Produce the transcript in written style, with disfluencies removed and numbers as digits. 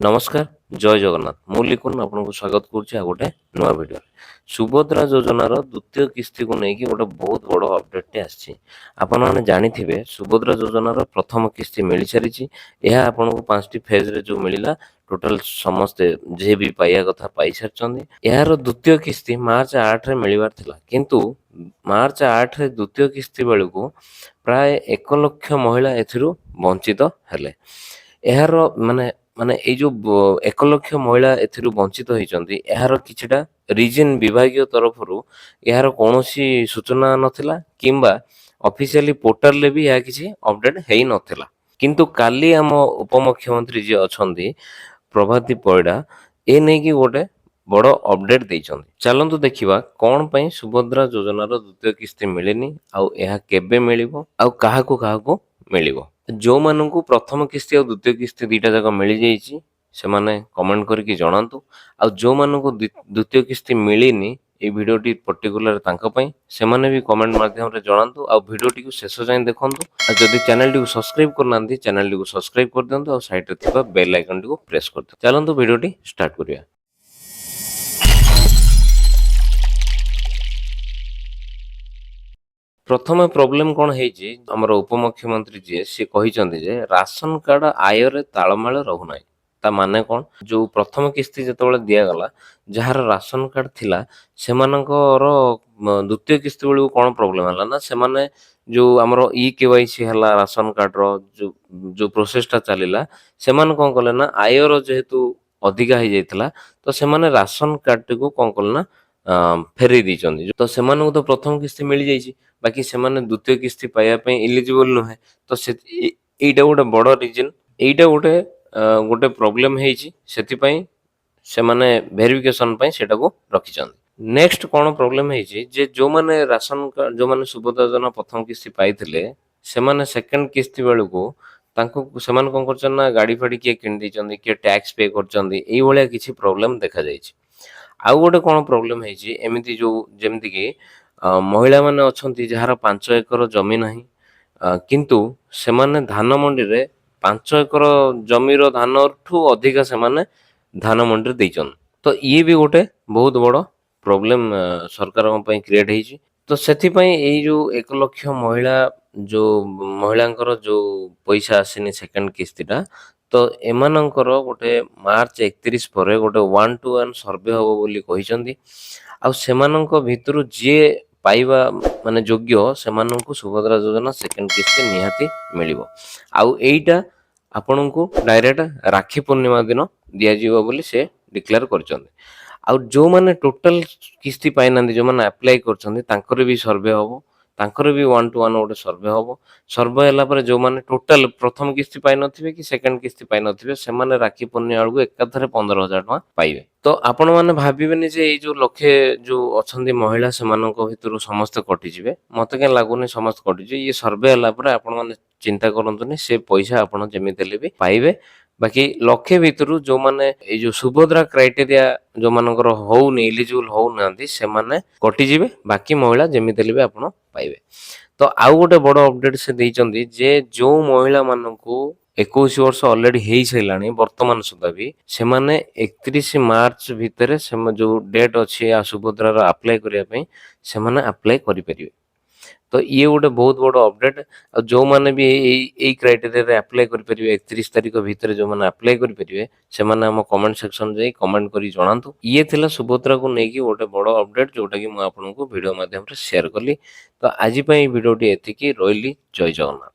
ନମସ୍କାର, ଜୟ ଜଗନ୍ନାଥ। ମୁଁ ଲିକୁନ ଆପଣଙ୍କୁ ସ୍ୱାଗତ କରୁଛି ଆଉ ଗୋଟେ ନୂଆ ଭିଡ଼ିଓରେ। ସୁଭଦ୍ରା ଯୋଜନାର ଦ୍ୱିତୀୟ କିସ୍ତିକୁ ନେଇକି ଗୋଟେ ବହୁତ ବଡ଼ ଅପଡେଟଟେ ଆସିଛି। ଆପଣମାନେ ଜାଣିଥିବେ, ସୁଭଦ୍ରା ଯୋଜନାର ପ୍ରଥମ କିସ୍ତି ମିଳିସାରିଛି। ଏହା ଆପଣଙ୍କୁ 5ଟି ଫେଜରେ ଯେଉଁ ମିଳିଲା, ଟୋଟାଲ ସମସ୍ତେ ଯିଏ ବି ପାଇବା କଥା ପାଇସାରିଛନ୍ତି। ଏହାର ଦ୍ୱିତୀୟ କିସ୍ତି ମାର୍ଚ୍ଚ 8ରେ ମିଳିବାର ଥିଲା, କିନ୍ତୁ ମାର୍ଚ୍ଚ 8ରେ ଦ୍ୱିତୀୟ କିସ୍ତି ବେଳକୁ ପ୍ରାୟ 1 ଲକ୍ଷ ମହିଳା ଏଥିରୁ ବଞ୍ଚିତ ହେଲେ। ଏହାର ମାନେ ମାନେ ଏଇ ଯୋଉ 1 ଲକ୍ଷ ମହିଳା ଏଥିରୁ ବଞ୍ଚିତ ହେଇଛନ୍ତି, ଏହାର କିଛିଟା ରିଜନ୍ ବିଭାଗୀୟ ତରଫରୁ ଏହାର କୌଣସି ସୂଚନା ନଥିଲା କିମ୍ବା ଅଫିସିଆଲି ପୋର୍ଟାଲରେ ବି ଏହା କିଛି ଅପଡେଟ୍ ହେଇନଥିଲା। କିନ୍ତୁ କାଲି ଆମ ଉପମୁଖ୍ୟମନ୍ତ୍ରୀ ଯିଏ ଅଛନ୍ତି, ପ୍ରଭାତୀ ପରିଡ଼ା, ଏ ନେଇକି ଗୋଟେ ବଡ଼ ଅପଡେଟ୍ ଦେଇଛନ୍ତି। ଚାଲନ୍ତୁ ଦେଖିବା, କ'ଣ ପାଇଁ ସୁଭଦ୍ରା ଯୋଜନାର ଦ୍ୱିତୀୟ କିସ୍ତି ମିଳିନି, ଆଉ ଏହା କେବେ ମିଳିବ, ଆଉ କାହାକୁ କାହାକୁ ମିଳିବ। ଯେଉଁମାନଙ୍କୁ ପ୍ରଥମ କିସ୍ତି ଆଉ ଦ୍ୱିତୀୟ କିସ୍ତି ଦୁଇଟା ଯାକ ମିଳିଯାଇଛି, ସେମାନେ କମେଣ୍ଟ କରିକି ଜଣାନ୍ତୁ। ଆଉ ଯେଉଁମାନଙ୍କୁ ଦ୍ୱିତୀୟ କିସ୍ତି ମିଳିନି, ଏଇ ଭିଡ଼ିଓଟି ପର୍ଟିକୁଲାର ତାଙ୍କ ପାଇଁ, ସେମାନେ ବି କମେଣ୍ଟ ମାଧ୍ୟମରେ ଜଣାନ୍ତୁ। ଆଉ ଭିଡ଼ିଓଟିକୁ ଶେଷ ଯାଏଁ ଦେଖନ୍ତୁ। ଆଉ ଯଦି ଚ୍ୟାନେଲଟିକୁ ସବସ୍କ୍ରାଇବ କରିନାହାନ୍ତି, ଚ୍ୟାନେଲଟିକୁ ସବସ୍କ୍ରାଇବ କରିଦିଅନ୍ତୁ ଆଉ ସାଇଡ଼ରେ ଥିବା ବେଲ୍ ଆଇକନଟିକୁ ପ୍ରେସ୍ କରିଦିଅନ୍ତୁ। ଚାଲନ୍ତୁ, ଭିଡ଼ିଓଟି ଷ୍ଟାର୍ଟ କରିବା। ପ୍ରଥମେ ପ୍ରୋବ୍ଲେମ କ'ଣ ହେଇଛି? ଆମର ଉପମୁଖ୍ୟମନ୍ତ୍ରୀ ଯିଏ, ସିଏ କହିଛନ୍ତି ଯେ ରାସନ କାର୍ଡ ଆୟରେ ତାଳମେଳ ରହୁନାହିଁ। ତା ମାନେ କ'ଣ? ଯୋଉ ପ୍ରଥମ କିସ୍ତି ଯେତେବେଳେ ଦିଆଗଲା, ଯାହାର ରାସନ କାର୍ଡ ଥିଲା, ସେମାନଙ୍କର ଦ୍ୱିତୀୟ କିସ୍ତି ବେଳକୁ କ'ଣ ପ୍ରୋବ୍ଲେମ ହେଲା ନା, ସେମାନେ ଯୋଉ ଆମର ଇ କେୱାଇସି ହେଲା, ରାସନ କାର୍ଡର ଯୋଉ ଯୋଉ ପ୍ରୋସେସଟା ଚାଲିଲା, ସେମାନେ କ'ଣ କଲେ ନା, ଆୟର ଯେହେତୁ ଅଧିକା ହେଇଯାଇଥିଲା, ତ ସେମାନେ ରାସନ କାର୍ଡଟିକୁ କ'ଣ କଲେ ନା ଫେରେଇ ଦେଇଛନ୍ତି। ତ ସେମାନଙ୍କୁ ତ ପ୍ରଥମ କିସ୍ତି ମିଳିଯାଇଛି, ବାକି ସେମାନେ ଦ୍ୱିତୀୟ କିସ୍ତି ପାଇବା ପାଇଁ ଇଲିଜିବଲ ନୁହେଁ। ତ ସେ ଏଇଟା ଗୋଟେ ବଡ଼ ରିଜନ, ଏଇଟା ଗୋଟେ ପ୍ରୋବ୍ଲେମ ହେଇଛି। ସେଥିପାଇଁ ସେମାନେ ଭେରିଫିକେସନ ପାଇଁ ସେଟାକୁ ରଖିଛନ୍ତି। ନେକ୍ସଟ କ'ଣ ପ୍ରୋବ୍ଲେମ ହେଇଛି ଯେ ଯୋଉମାନେ ରାସନ କାର୍ଡ, ଯୋଉମାନେ ସୁଭଦ୍ରା ଯୋଜନା ପ୍ରଥମ କିସ୍ତି ପାଇଥିଲେ, ସେମାନେ ସେକେଣ୍ଡ କିସ୍ତି ବେଳକୁ ତାଙ୍କୁ ସେମାନେ କ'ଣ କରୁଛନ୍ତି ନା, ଗାଡ଼ି ଫାଡ଼ି କିଏ କିଣି ଦେଇଛନ୍ତି, କିଏ ଟ୍ୟାକ୍ସ ପେ କରୁଛନ୍ତି, ଏଇଭଳିଆ କିଛି ପ୍ରୋବ୍ଲେମ ଦେଖାଯାଇଛି। ଆଉ ଗୋଟେ କ'ଣ ପ୍ରୋବ୍ଲେମ ହେଇଛି, ଏମିତି ଯୋଉ ଯେମିତିକି ମହିଳାମାନେ ଅଛନ୍ତି ଯାହାର 5 ଏକର ଜମି ନାହିଁ, କିନ୍ତୁ ସେମାନେ ଧାନ ମଣ୍ଡିରେ 5 ଏକର ଜମିର ଧାନଠୁ ଅଧିକା ସେମାନେ ଧାନ ମଣ୍ଡିରେ ଦେଇଛନ୍ତି। ତ ଇଏ ବି ଗୋଟେ ବହୁତ ବଡ଼ ପ୍ରୋବ୍ଲେମ ସରକାରଙ୍କ ପାଇଁ କ୍ରିଏଟ୍ ହେଇଛି। ତ ସେଥିପାଇଁ ଏଇ ଯୋଉ 1 ଲକ୍ଷ ମହିଳା, ଯୋଉ ମହିଳାଙ୍କର ଯୋଉ ପଇସା ଆସିନି ସେକେଣ୍ଡ କିସ୍ତିଟା, ତ ଏମାନଙ୍କର ଗୋଟେ ମାର୍ଚ୍ଚ 31 ପରେ ଗୋଟେ ୱାନ୍ ଟୁ ୱାନ୍ ସର୍ଭେ ହବ ବୋଲି କହିଛନ୍ତି। ଆଉ ସେମାନଙ୍କ ଭିତରୁ ଯିଏ ପାଇବା ମାନେ ଯୋଗ୍ୟ, ସେମାନଙ୍କୁ ସୁଭଦ୍ରା ଯୋଜନା ସେକେଣ୍ଡ କିସ୍ତି ନିହାତି ମିଳିବ। ଆଉ ଏଇଟା ଆପଣଙ୍କୁ ଡାଇରେକ୍ଟ ରାକ୍ଷୀ ପୂର୍ଣ୍ଣିମା ଦିନ ଦିଆଯିବ ବୋଲି ସେ ଡିକ୍ଲେୟାର କରିଛନ୍ତି। ଆଉ ଯୋଉମାନେ ଟୋଟାଲ କିସ୍ତି ପାଇନାହାନ୍ତି, ଯୋଉମାନେ ଆପ୍ଲାଏ କରିଛନ୍ତି, ତାଙ୍କର ବି ସର୍ଭେ ହବ। ତାଙ୍କର ବି ୱାନ୍ ଟୁ ୱାନ୍ ଗୋଟେ ସର୍ଭେ ହବ। ସର୍ଭେ ହେଲା ପରେ ଯୋଉମାନେ ଟୋଟାଲ ପ୍ରଥମ କିସ୍ତି ପାଇନଥିବେ କି ସେକେଣ୍ଡ କିସ୍ତି ପାଇନଥିବେ, ସେମାନେ ରାକ୍ଷୀ ପୂର୍ଣ୍ଣିମା ବେଳକୁ ଏକାଥରେ 15,000 ଟଙ୍କା ପାଇବେ। ତ ଆପଣମାନେ ଭାବିବେନି ଯେ ଏଇ ଯୋଉ ଲକ୍ଷେ ଯୋଉ ଅଛନ୍ତି ମହିଳା, ସେମାନଙ୍କ ଭିତରୁ ସମସ୍ତେ କଟିଯିବେ। ମତେ କାହିଁ ଲାଗୁନି ସମସ୍ତେ କଟିଯିବେ। ଇଏ ସର୍ଭେ ହେଲା ପରେ ଆପଣମାନେ ଚିନ୍ତା କରନ୍ତୁନି, ସେ ପଇସା ଆପଣ ଯେମିତି ହେଲେ ବି ପାଇବେ। ବାକି ଲକ୍ଷେ ଭିତରୁ ଯୋଉମାନେ ଏଇ ଯୋଉ ସୁଭଦ୍ରା କ୍ରାଇଟେରିଆ ଯୋଉମାନଙ୍କର ହଉନି, ଇଲିଜିବଲ ହଉନାହାନ୍ତି, ସେମାନେ କଟିଯିବେ। ବାକି ମହିଳା ଯେମିତି ହେଲେ ବି ଆପଣ ପାଇବେ। ତ ଆଉ ଗୋଟେ ବଡ ଅପଡେଟ ସେ ଦେଇଛନ୍ତି ଯେ ଯୋଉ ମହିଳାମାନଙ୍କୁ 21 ବର୍ଷ ଅଲରେଡି ହେଇସାରିଲାଣି ବର୍ତ୍ତମାନ ସୁଦ୍ଧା ବି, ସେମାନେ 31 ମାର୍ଚ୍ଚ ଭିତରେ ଯୋଉ ଡେଟ୍ ଅଛି ଆ ସୁଭଦ୍ରାର ଆପ୍ଲାଏ କରିବା ପାଇଁ, ସେମାନେ ଆପ୍ଲାଏ କରିପାରିବେ। ତ ଇଏ ଗୋଟେ ବହୁତ ବଡ ଅପଡେଟ। ଆଉ ଯୋଉମାନେ ବି ଏଇ ଏଇ ଏଇ କ୍ରାଇଟେରିଆରେ ଆପ୍ଲାଏ କରିପାରିବେ, 31 ତାରିଖ ଭିତରେ ଯୋଉମାନେ ଆପ୍ଲାଏ କରିପାରିବେ, ସେମାନେ ଆମ କମେଣ୍ଟ ସେକ୍ସନ ଯାଇ କମେଣ୍ଟ କରି ଜଣାନ୍ତୁ। ଇଏ ଥିଲା ସୁଭଦ୍ରାକୁ ନେଇକି ଗୋଟେ ବଡ ଅପଡେଟ, ଯୋଉଟା କି ମୁଁ ଆପଣଙ୍କୁ ଭିଡିଓ ମାଧ୍ୟମରେ ସେୟାର କଲି। ତ ଆଜି ପାଇଁ ଏଇ ଭିଡିଓଟି ଏତିକି ରହିଲି। ଜୟ ଜଗନ୍ନାଥ।